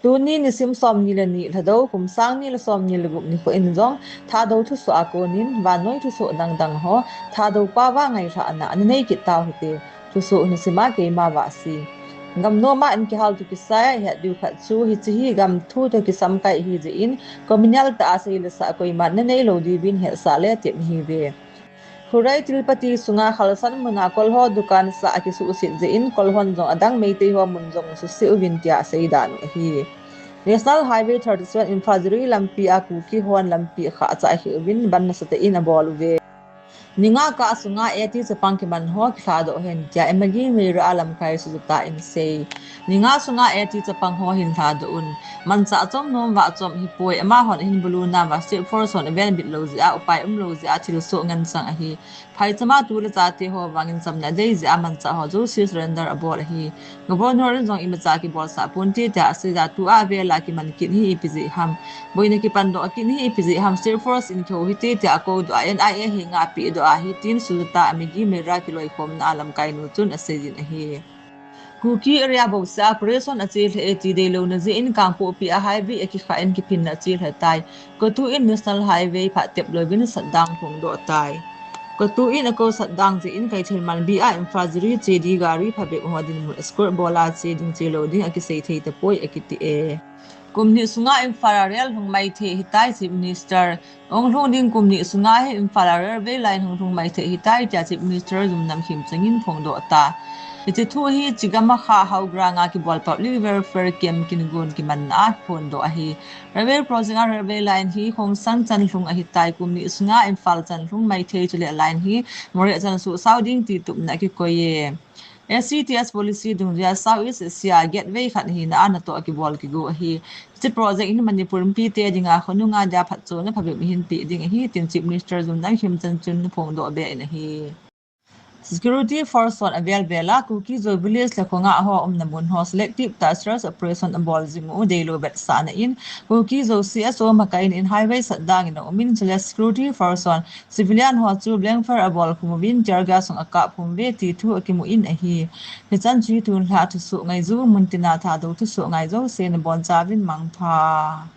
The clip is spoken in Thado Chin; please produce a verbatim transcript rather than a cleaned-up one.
Tuni nisim somni le ni Lhadou, kum sangni le somni le gup nikho in jong Thadou thusoh a konin vannoi thusoh dangdang ho Thadou paova ngailhahna ana nei kit tau hite. Thusoh nisim a keima Vahsi. Gam nom a in kihal toh kisai a ihet diu khat chu hiche hi gam thu toh kisamkai ahi jeh in communal tah a sei le sah koiman nanei lou diuvin hetsah le tep nahiuve. Khurai Tilpati sunga Khalsan muna kol ho dukan sah akisuhset jeh in kol hon jong adang Meitei ho mun jong suse uvin tia asei dan u ahi. National Highway thirty-seven Imphal Jiri lampi a Kuki hon lampi akhah chah kheh uvin bandh nasatah in abol uve. Ni nga kah sunga eighty chapang kiman ho kilhadoh hen tia Maggie Meira a lamkai Sujata in asei. Ni nga sunga eighty chapang ho hin lhadoh un. Manchah chom nom vah chom hipoi, amahon ahin buluna uva State Force hon avenbit lou jeh a, upai umlou jeh a thilsoh ngen chang ahi. Phaichama tu le chate ho vangin chamna adei jeh a manchah ho jouse surrender abol ahi. Governor in jong imacha kibolsah ponte tia aseiya, tua vela kiman kit hi ipi jeh ham, boina kipandoh kit hi ipi jeh ham, State Force in kihou hite tia akoudoh a, N I A henga apehdoh ahi tin Sujata a Maggie Meira kiloikhomna a lamkainu chun aseijin ahi. Kuki area bouseh a operation achelhah e ti deilouna jeh in Kangpokpi a highway akikhah in kiphinna achelha tai. CoTU in National Highway phattep louvin shutdown aphongdoh tai. CoTU in akou shutdown jeh in Keithelmanbi a Imphal Jiri chedi gari phabep ho dinmun escort bol a che ding che lou ding akisei thei tapoi akiti e. Kum ni sunga Imphal a rail hung maithei ahitai, Chief Minister. Hung lhung ding kum ni sunga hi Imphal a railway line hung lhung maithei ahitai tia Chief Minister Yumnam Khemchand in phongdoh tai. Hiche thu hi Chigama Kha Haogra nga kibol Public Welfare Camp kingon kimanna a phongdoh ahi. Railway project a railway line hi Khongsang changlhung ahitai, kum ni sunga Imphal changlhung maithei chule line hi Moreh chansoh sao ding ti tupna akikoi e. S C T S policy dungjui a South East Asia gateway khat hina a natoh kibol kigo ahi. Hiche project hin Manipur mipite dinga khonunga dia phatchomna phabep ahin peh ding ahi tin Chief Minister Yumnam Khemchand chun aphongdoh be in ahi. Security Force hon avel vel a Kuki Zo village le khonga ho umna mun ho selective tah search operation abol jing u deilou vetsahna in Kuki Zo C S O makai in highway shutdown in aumin chule Security Force hon civilian ho chu blank fire abol khum uvin tear gas jong akap khum uve ti thu akimun ahi. Hichan chu hi tunlhah thusoh ngaiju muntina Thadou thusoh ngai jousen abonchauvin mangpha.